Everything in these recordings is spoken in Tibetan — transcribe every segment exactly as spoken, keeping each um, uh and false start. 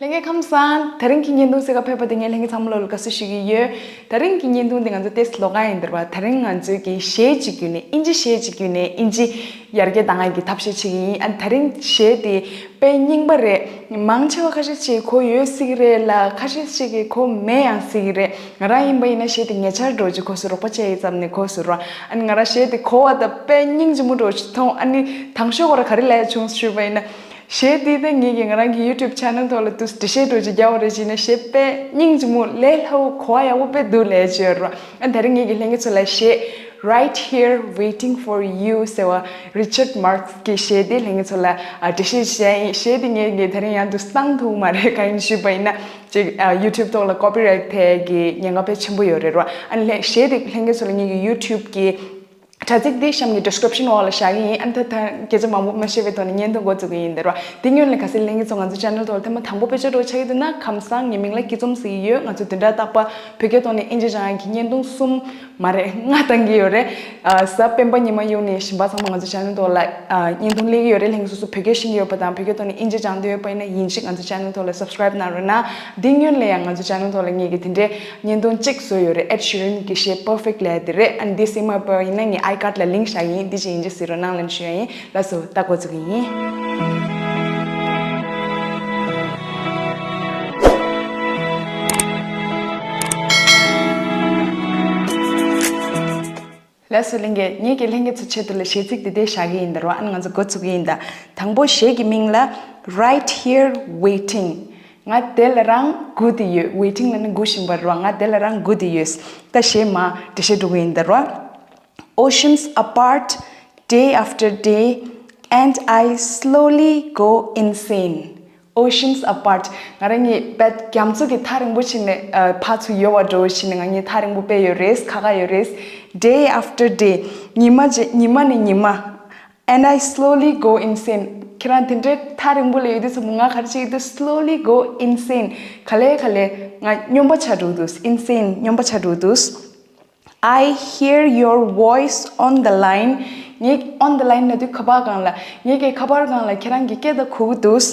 ལྷན་རྒྱས་ཁམས་བཟང་། དེ་རིང་གི་བརྙན་ཐུང་གཟིགས་ག་ཕེབས་པ་དེ་ངས་ལྷན་རྒྱས་ཚང་མ་ལོ་ལ་དགའ་བསུ་ཞུ་གི་ཡོད། དེ་རིང་གི་བརྙན་ཐུང་འདི་ང་ཚོ་ཏོག་ཙམ་ལོགས་ཀ་ཡིན་འདིར་བ། དེ་རིང་ང་ཚོས་ཀྱི་གཞས་ཅིག་བརྒྱུད་ནས་ཨིན་ཇི་གཞས་ཅིག་བརྒྱུད་ནས་ཨིན་ཇི་ཡར་རྒྱས་གཏང་ཡག་གི་ཐབས་ཤེས་བྱེད་ཀྱི་ཡིན། ཨ་དེ་རིང་གཞས་དེ་དཔེ་རྙིང་པ་རེད། མང་ཆེ་བ་ཁ་ཤས་ཅིག་གོ་ཡོད་སྲིད་ཀྱི་རེད་ལ། ཁ་ཤས་ཅིག་གིས་གོ་མེད་ཡང་སྲིད་ཀྱི་རེད། ང་རང་ཡིན་པ་ཡིན་ན་གཞས་དེ་ཉེ་ཆར་འདྲ་བོ་ཅིག་གོ་སོང་། རོགས་པ་བྱས་ཡི་ཙམ་ནས་གོ་སོང་ར། ཨ་ནི་ང་རང་གཞས་དེ་གོ་བ་དང་དཔེ་སྙིང་རྗེ་མོ་འདྲ་བོ་ཅིག་མཐོང་། ཨ་ནི་དང་ཤོས་ཁོ་ར་ག་རེ་ལབ་ཡག་བྱུང་ཞུས་པ་ཡིན་ན། གཞས་འདི་ད་ངེད་ཀྱི་ང་རང་གི་YouTube channel ཐོག་ལ་དུ་འགྲེལ་བཤད་འདྲ་བོ་ཅིག་རྒྱག་པ་རེད་བྱས་ན། གཞས་དཔེ་སྙིང་རྗེ་མོ་ལས་སླ་བོ་གོ་བ་ཡག་པོ་དཔེ་འདུག་ལབ་ཡག་ཅིག་ཡོད་རེད། ཨ་ད་རིང་ངེད་ཀྱི་ལྷན་རྒྱས་ཚོ་ལ་གཞས་Right Here Waiting For You ཟེར་བ་Richard Marx གི་གཞས་དེ་ལྷན་རྒྱས་ཚོ་ལ་ཨ་འགྲེལ་བཤད་བྱས་ཡིན། གཞས་དེ་ངེད་ཀྱི་ད་རིང་ཡང་དུ་བཏང་ཐུབ་མ་རེད། གང་ཡིན་ཞུས་པ་ཡིན་ན་ཅིག་ཨ་YouTube ཐོག་ལ་copyright ཐེབས་ཀྱི་ཉེན་ཁ་དཔེ་ཆེན་པོ་ཡོད་རེད་ར། ཨ་ནི་ལྷན་གཞས་དེ་ལྷན་རྒྱས་ཚོ་ལ་ངེད་ཀྱི་YouTube གི་དྲ་ཚིགས་འདི་གཤམ་གྱི་description འོག་ལ་བཞག་གི་ཡིན། ཨ་ནི་ད་ད་སྐད་ཆ་མང་པོ་མ་བཤད་པའི་ཐོག་ནས་བརྙན་ཐུང་འགོ་འཛུགས་ཀྱི་ཡིན། འདིར་བ་འདི་སྔོན་ལ་གལ་སྲིད་ལྷན་རྒྱས་ཚོ་ང་ཚོ་channel ཐོག་ལ་ཐེངས་མ་དང་པོ་ཕེབས་འབྱོར་འདྲ་བོ་ཆགས་ཀྱི་འདུག་ན། ཁམས་བཟང་། ངའི་མིང་ལ་སྐྱིད་འཛོམས་ཟེར་གྱི་ཡོད། ང་ཚོ་བདུན་ཕྲག་རྟག་པར་བོད་སྐད་ཐོག་ནས་ཨིན་ཇི་སྦྱང་ཡག་གི་བརྙན་ཐུང་གསུམ་མ་རེད། ལྔ་བཏང་གི་ཡོད་རེད། ཨ་གཟའ་སྤེན་པ་ཉི་མ་གཡུག་ནས་གཞན་པ་ཚང་མ་ང་ཚོ་channel ཐོག་ལ་ཨ་བརྙན་ཐུང་སླེབས་ཀྱི་ཡོད་རེད། ལྷན་རྒྱས་སོ་སོ་བོད་སྐད་ཤེས་ཀྱི་ཡོད་པ་དང་བོད་སྐད་ཐོག་ནས་ཨིན་ཇི་སྦྱང་འདོད་ཡོད་པ་ཡིན་ན་ཡིན་གཅིག་ང་ཚོ་channel ཐོག་ལ་subscribe གནང་རོགས་གནང་། འདི་སྔོན་ལ་ཡང་ང་ཚོ་channel ཐོག་ལ་ངེད་ཀྱི་དེ་འདྲའི་བརྙན་ཐུང་གཅིག་བཟོས་ཡོད་རེད། Ed Sheeran གྱི་གཞས་Perfect ལབ་ཡག་དེ་རེད། ཨ་ནི་འདི་གཟིགས་མ་ཕོད་པ་ཡིན་ན་ངས་ཨའི་ཀཌ་ལ་link བཞག་གི་ཡིན། འདི་ཅིག་ཡིན་གཅིག་གཟིགས་རོགས་གནང་ལབ་ཞུ་ཡག་ཡིན། ལགས་སོ། ད་འགོ་འཛུགས་ཀྱི་ཡིན། ལགས་སོ་ལྷན་རྒྱས། ངེད་ཀྱི་ལྷན་རྒྱས་ཚོའི་ཆེད་དུ་ལ་གཞས་ཚིག་འདི་འདྲ་བཞག་གི་ཡིན། འདིར་བ་ཨ་ནི་ང་ཚོ་འགོ་ཚུགས་ཀྱི་ཡིན། ད་དང་པོ་གཞས་ཀྱི་མིང་ལ་Right Here Waiting། ང་དེ་ལ་རང་སྒུག་བསྡད་ཡོད། Waiting ལབ་ན་སྒུག་བཞིན་པ་རེད་བ། ང་དེ་ལ་རང་སྒུག་བསྡད་ཡོད། ད་གཞས་མར་འགྲེལ་བཤད་འགྲོ་གི་ཡིན། འདིར་བ། Oceans apart, day after day, and I slowly go insane. Oceans apart. ང་རང་གཉིས་དཔེ་རྒྱ་མཚོ་གི་ཐག་རིང་པོ་ཕྱིན་ནས་ཨ་ཕར་ཚུར་ཡོང་བ་འདྲ་བོ་ཕྱིན་ནས་ང་གཉིས་ཐག་རིང་པོ་དཔེ་ཡོད་རེད། ཁ་ཁ་ཡོད་རེད། Day after day. ཉི་མ་རྗེས་ཉི་མ་ནས་ཉི་མ། And I slowly go insane. ཁྱེད་རང་དེ་འདྲའི་ཐག་རིང་པོ་ལ་ཡོད་དུས་ཙམ་པ་ང་ག་རེ་བྱེད་ཀྱི་འདུག slowly go insane. ག་ལེ་ག་ལེ་ང་སྨྱོན་པ་ཆགས་འགྲོ་གི་འདུག insane སྨྱོན་པ་ཆགས་འགྲོ་གི་འདུག I hear your voice on the line. ངས་on the line ལབ་དུས་ཁ་པར་སྒང་ལ། ངེད་ཀྱི་ཁ་པར་སྒང་ལ་ཁྱེད་རང་གི་སྐད་དེ་གོ་གི་འདུག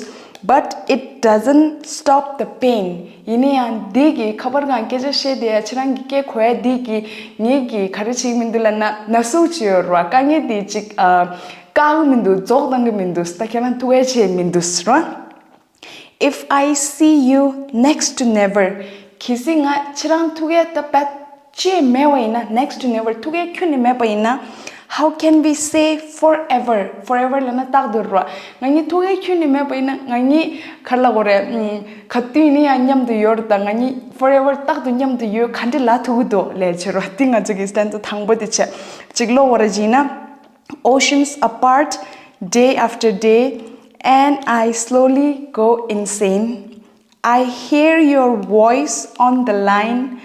But it doesn't stop the pain. ཡིན་ན་ཡང་འདི་གི་ཁ་པར་སྒང་སྐད་ཆ་བཤད་དེ་ཡ་ཁྱེད་རང་གི་སྐད་གོ་ཡ་འདི་གིས་ངེད་ཀྱི་ག་རེ་བྱེད་ཀྱི་མི་འདུག་ལབ་ན། ན་ཟུག་ཅིག་ཡོད་རེད་བ། དཀའ་ངལ་དེ་ཅིག་ཨ་བཀག་གི་མི་འདུག་རྫོགས་བཏང་གི་མི་འདུག་ད་ཁྱེད་རང་ཐུག་ཡ་བྱེད་མི་འདུག་ར། If I see you next to never. གལ་སྲིད་ང་ཁྱེད་རང་ཐུག་ཡ་ད་དཔེ་ཅིག་མེད་པ་ཡིན་ན། next to never ཐུག་ཡ་ཁྱོན་ནས་མེད་པ་ཡིན་ན། How can we say forever? Forever ལབ་ན་རྟག་ཏུ་རེད་བ། ང་གཉིས་ཐུག་ཡ་ཁྱོན་ནས་མེད་པ་ཡིན་ན་ང་གཉིས་ག་རེ་ལབ་དགོས་རེད། ཨུམ། ག་དུས་ཡིན་ན་ཡང་མཉམ་དུ་ཡོད་རེད། ད་ང་གཉིས་forever རྟག་ཏུ་མཉམ་དུ་ཡོད་ག་འདྲ་ལབ་ཐུབ་ཀྱི་འདུག་ལབ་བྱས་ར། འདི་ང་ཚོ་གི་stanza དང་པོ་དེ་བྱས། གཅིག་ཀློག་པ་རེད་བྱས་ན། Oceans apart, day after day, and I slowly go insane. I hear your voice on the line,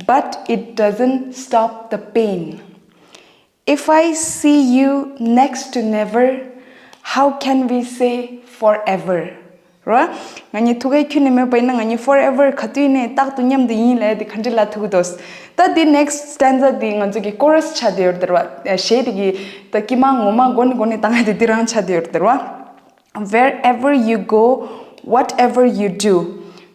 but it doesn't stop the pain. If I see you next to never, how can we say forever? ར། ང་གཉིས་ཐུག་ཡ་ཁྱོན་ནས་མེད་པ་ཡིན་ན་ང་གཉིས་forever ག་དུས་ནས་རྟག་ཏུ་མཉམ་དུ་ཡིན་ལབ་དེ་ག་འདྲ་ལབ་ཐུབ་ཀྱི་འདུག་ད་འདི་next stanza འདི་ང་ཚོ་གི་chorus ཆགས་བསྡད་ཡོད་རེད་བ། གཞས་དེ་གི་ད་དཀྱིལ་མ་ངོ་མ་མགོ་ནས་མགོ་ནས་བཏང་ཡ་དེ་འདི་རང་ཆགས་བསྡད་ཡོད་རེད་བ། Wherever you go, whatever you do,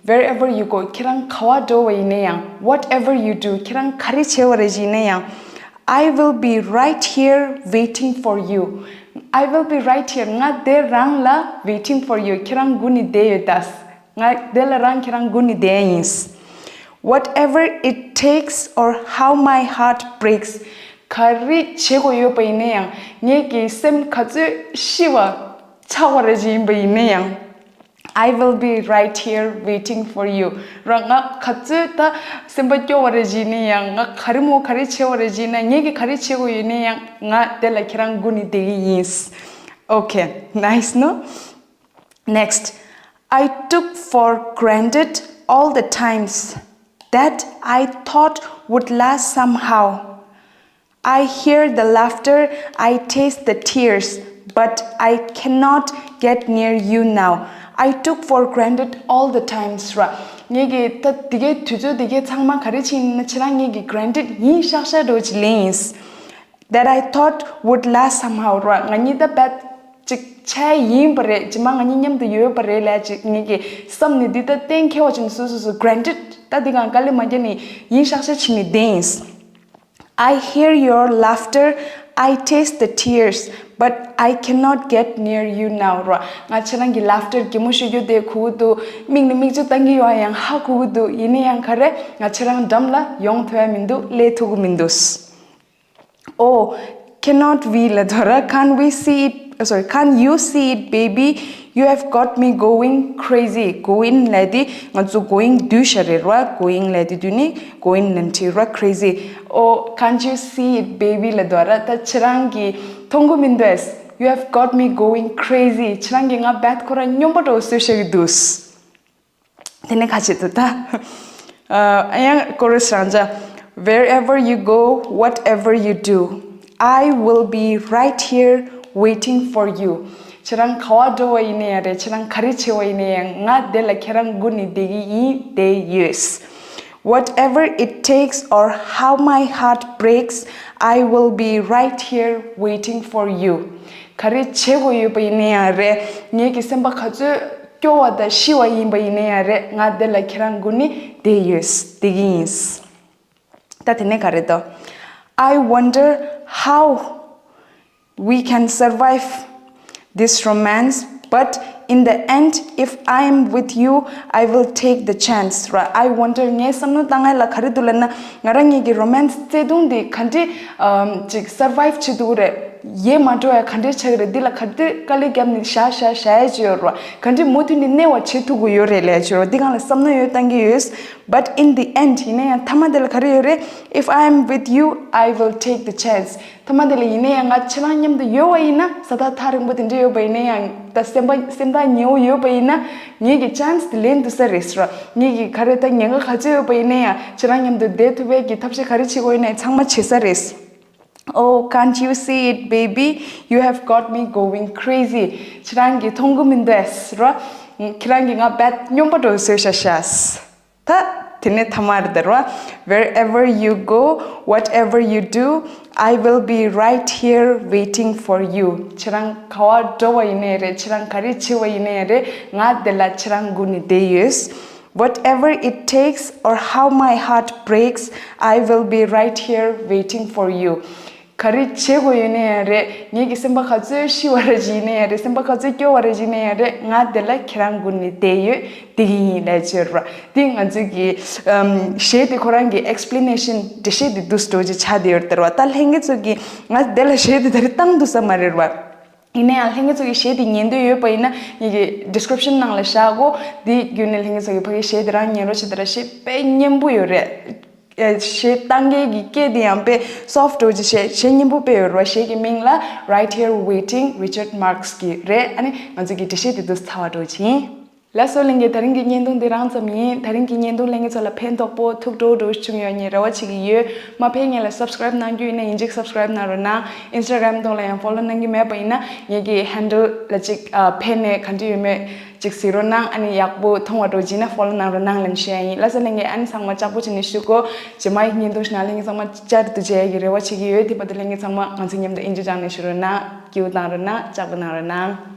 wherever you go ཁྱེད་རང་ག་པར་འགྲོ་བ་ཡིན་ན་ཡང་། Whatever you do ཁྱེད་རང་ག་རེ་བྱེད་པ་རེད་ཡིན་ན་ཡང་། I will be right here waiting for you. I will be right here. ང་འདིར་རང་ལ་waiting for you. ཁྱེད་རང་སྒུག་ནས་བསྡད་ཡོད་ད། ང་འདི་ལ་རང་ཁྱེད་རང་སྒུག་ནས་བསྡད་ཡིན། Whatever it takes or how my heart breaks. ག་རེ་བྱེད་དགོས་ཡོད་པ་ཡིན་ན་ཡང་། ངེད་ཀྱི་སེམས་ག་ཚོད་ཤི་བ་ཆགས་པ་རེད་ཡིན་པ་ཡིན་ན་ཡང་། I will be right here waiting for you. རང་ང་ག་ཚོད་ད་སེམས་པ་སྐྱོ་བ་རེད་ཡིན་ན་ཡང་། ང་ག་རེ་མོ་ག་རེ་བྱེད་པ་རེད་ཡིན་ན། ངེད་ཀྱི་ག་རེ་བྱེད་དགོས་ཡོད་ན་ཡང་། ང་དེ་ལ་ཁྱེད་རང་སྒུག་ནས་བསྡད་ཀྱི་ཡིན། Okay, nice, no? Next, I took for granted all the times that I thought would last somehow. I hear the laughter, I taste the tears, but I cannot get near you now. I took for granted all the times ར། ངེད་ཀྱིས་ད་དེ་གའི་དུས་ཚོད་དེ་གའི་ཚང་མ་ག་རེ་བྱས་ཡིན་ན། ཁྱེད་རང་ངེད་ཀྱིས་granted ཡིན་ཤག་ཤག་འདྲ་བོ་ཅིག་ལེན་ཡིན། That I thought would last somehow ར། ང་གཉིས་ད་དཔེ་ཅིག་ ཆ་ཡིན་པ་རེད། རྗེས་མ་ང་གཉིས་མཉམ་དུ་ཡོད་པ་རེད་ལབ་ཅིག་ངེད་ཀྱིས་བསམ་ནས་འདི་ལྟ་གཏན་འཁེལ་བ་བྱས་ནས་སོ་སོ་སོ་granted ད་འདི་གང་དཀའ་ལས་མ་རྒྱག་ནས་ཡིན་ཤག་ཤག་བྱས་ནས་བསྡད་ཡིན། I hear your laughter, I taste the tears, but I cannot get near you now. ར། ང་ཁྱེད་རང་གི་laughter གད་མོ་ཤོར་རྒྱུ་དེ་གོ་གི་འདུག་མིག་ནས་མིག་ཆུ་བཏང་གི་ཡོད་ཡང་ཧ་གོ་གི་འདུག་ཡིན་ན་ཡང་ག་རེ་ང་ཁྱེད་རང་འགྲམ་ལ་ཡོང་ཐུབ་ཡ་མི་འདུག་སླེབས་ཐུབ་ཀྱི་མི་འདུག Oh, cannot we ལབ་དུས་ར། Can't we see it? Oh, sorry, can't you see it, baby? You have got me going crazy. Going ལབ་དེ་ང་ཚོ་going བསྡུས་བཞག་རེད་ར། Going ལབ་དེ་བསྡུས་ནས་going ལབ་བྲིས་ར། Crazy. Oh, can't you see it, baby? ལབ་དུས་ར། ད་ཁྱེད་རང་གིས་མཐོང་གི་མི་འདུག You have got me going crazy. ཁྱེད་རང་གིས་ང་རྦད་ཁོ་རང་སྨྱོན་པ་འདྲ་བོ་བཟོས་བཞག་གི་འདུག་དེ་ནས་ཁ་ཆེ་དུ་ད། ཨ་ཡང་chorus རང་འཇགས། Wherever you go, whatever you do, I will be right here waiting for you. ཁྱེད་རང་ག་བ་འགྲོ་བ་ཡིན་ན་ཡང་རེད། ཁྱེད་རང་ག་རེ་བྱེད་པ་ཡིན་ན་ཡང་ང་དེ་ལ་ཁྱེད་རང་སྒུག་ནས་བསྡད་ཀྱི་ཡིན། བསྡད་ཡོད། Whatever it takes or how my heart breaks, I will be right here waiting for you. ག་རེ་བྱེད་དགོས་ཡོད་པ་ཡིན་ན་ཡང་རེད། ངེད་ཀྱི་སེམས་པ་ག་ཚོད་སྐྱོ་བ་དང་ཤི་བ་ཡིན་པ་ཡིན་ན་ཡང་རེད། ང་འདི་ལ་ཁྱེད་རང་སྒུག་ནས་བསྡད་ཡོད། བསྡད་ཀྱི་ཡིན། ད་དེ་ནས་ག་རེ་དོ། I wonder how we can survive this romance, but in the end, if I am with you, I will take the chance. ར། I wonder ངའི་བསམ་བློ་བཏང་ཡ་ལ་ག་རེ་འདུག་ལབ་ན། ང་རང་གཉིས་ཀྱི་romance བརྩེ་དུང་འདི་ག་འདྲས་ཨམ་ཅིག་survive བྱེད་ཐུབ་ཀྱི་རེད། ཡལ་མ་འགྲོ་ཡ་ག་འདྲས་ཆགས་ཀྱི་རེད། འདི་ལ་ག་འདྲས་དཀའ་ལས་བརྒྱབ་ནས་བཞག་བཞག་བཞག་ཡ་ཅིག་ཡོད་རེད་བ། ག་འདྲས་མུ་མཐུད་ནས་གནས་པ་བྱེད་ཐུབ་ཀྱི་ཡོད་རེད་ལབ་ཡ་ཅིག་ཡོད་རེད་བ། འདི་སྒང་ལ་བསམ་བློ་ཡོད་བཏང་གི་ཡོད། But in the end ཡིན་ན་ཡང་མཐའ་མ་དེ་ལ་ག་རེ་ཡོད་རེད། If I am with you, I will take the chance. མཐའ་མ་དེ་ལ་ཡིན་ན་ཡང་ང་ཁྱེད་རང་མཉམ་དུ་ཡོད་པ་ཡིན་ན། ས་ཐག་ཐག་རིང་པོ་དེ་འདྲ་ཡོད་པ་ཡིན་ན་ཡང་། ད་སེམས་པ་སེམས་ཐག་ཉེ་བོ་ཡོད་པ་ཡིན་ན། ངེད་ཀྱི་chance དེ་ལེན་ཐུབ་ས་རེད་ཟེར་བ། ངེད་ཀྱི་ག་རེ་ད་ཉེན་ཁ་ག་ཚོད་ཡོད་པ་ཡིན་ན་ཡང་ཁྱེད་རང་མཉམ་དུ་བསྡད་ཐུབ་པའི་གི་ཐབས་ཤེས་ག་རེ་བྱེད་དགོས་ཡིན་ན་ཡང་ཚང་མ་བྱེད་ས་རེད། Oh, can't you see it, baby? You have got me going crazy. ཁྱེད་རང་གིས་མཐོང་གི་མི་འདུག་ཟེར་བ། ཁྱེད་རང་གིས་ང་རྦད་སྨྱོན་པ་འདྲ་བོ་བཟོས་བཞག་ཤག་ད་དེ་ནས་མཐའ་མར་དེར་བ། Wherever you go, whatever you do, I will be right here waiting for you. ཁྱེད་རང་ག་བ་འགྲོ་བ་ཡིན་ནའི་རེད། ཁྱེད་རང་ག་རེ་བྱེད་པ་ཡིན་ནའི་རེད། ང་དེ་ལ་ཁྱེད་རང་སྒུག་ནས་བསྡད་ཡོད། Whatever it takes or how my heart breaks, I will be right here waiting for you. ག་རེ་བྱེད་དགོས་ཡོད་ན་ཡང་རེད། ངེད་ཀྱི་སེམས་པ་ག་ཚོད་ཤི་བ་རེ་ཅིག་ཡིན་ན་ཡང་རེད། སེམས་པ་ག་ཚོད་སྐྱོ་བ་རེ་ཅིག་ཡིན་ན་ཡང་རེད། ང་དེ་ལ་ཁྱེད་རང་སྒུག་ནས་བསྡད་ཡོད། བསྡད་ཀྱི་ཡིན་ལབ་ཅིག་རེད་བ། འདི་ང་ཚོས་ཀྱི་ཨམ་གཞས་དེ་ཁོ་རང་གི་explanation འགྲེལ་བཤད་དེ་འདུག་སེ་འདྲ་བོ་ཅིག་ཆགས་བསྡད་ཡོད་རེད་བ། ད་ལྷན་རྒྱས་ཚོ་གིས་ང་དེ་ལ་གཞས་དེ་ད་རེས་བཏང་ཐུབ་ས་མ་རེད་བ། ཡིན་ན་ཡང་ལྷན་རྒྱས་ཚོ་གིས་གཞས་དེ་ཉན་འདོད་ཡོད་པ་ཡིན་ན་ངེད་ཀྱི་description ནང་ལ་བཞག་གོ། དེ་བརྒྱུད་ནས་ལྷན་རྒྱས་ཚོ་གིས་ཕ་གི་གཞས་དེ་རང་ཉན་རོགས་བྱེད། དེ་ར་གཞས་དཔེ་སྙན་པོ་ཡོད་རེད། ཨེ་གཞས་བཏང་མཁན་གྱི་སྐད་དེ་ཡང་དཔེ་soft འདྲ་བོ་ཅིག་བྱས། གཞས་སྙན་པོ་དཔེ་ཡོད་རེད་བ། གཞས་ཀྱི་མིང་ལ་Right Here Waiting, Richard Marx གི་རེད། ཨ་ནི་ང་ཚོ་གི་འགྲེལ་བཤད་དེ་འདུག་སེ་ཚར་བ་འདྲ་བོ་ཅིག་ཡིན། ལགས་སོ་ལྷན་རྒྱས། ད་རིང་གི་བརྙན་ཐུང་འདི་རང་ཙམ་ཡིན། ད་རིང་གི་བརྙན་ཐུང་ལྷན་རྒྱས་ཚོ་ལ་ཕན་ཐོགས་པོ་ཐུགས་སྤྲོ་འདྲ་བོ་བྱུང་ཡོད་ངས་རེ་བ་བྱེད་ཀྱི་ཡོད། མ་ཕེབས་སྔོན་ལ་subscribe གནང་རྒྱུ་ཡིན་ན་ཡིན་གཅིག་subscribe གནང་རོགས་གནང་། Instagram ཐོག་ལ་ཡང་follow གནང་གི་མེད་པ་ཡིན་ན་ངེད་ཀྱི་handle ལ་གཅིག་ཨ་ཕེབས་ནས་ག་འདྲ་ཡོད་མེད་གཅིག་གཟིགས་རོགས་གནང་། ཨ་ནི་ཡག་པོ་མཐོང་བ་འདྲ་བོ་ཅིག་ཡིན་ན་follow གནང་རོགས་གནང་ལབ་ཞུ་ཡ་ཡིན། ལགས་སོ་ལྷན་རྒྱས། ཨ་ནི་ཚང་མ་ལྕགས་པོ་བྱས་ནས་བཞུགས་གོ། རྗེས་མ་ཡི་བརྙན་ཐུང་ཞིག་ནང་ལྷན་རྒྱས་ཚང་མ་བསྐྱར་དུ་མཇལ་ཡ་གི་རེ་བ་བྱེད་ཀྱི་ཡོད། དེ་བར་དུ་ལྷན་རྒྱས་ཚང་མ་ང་ཚོ་མཉམ་དུ་ཨིན་ཇི་སྦྱངས་ནས་བཞུགས་རོགས་གནང་། སྐྱིད་པོ་བཏང་རོགས་གནང་། ལྕགས་པོ་གནང་རོགས་གནང་།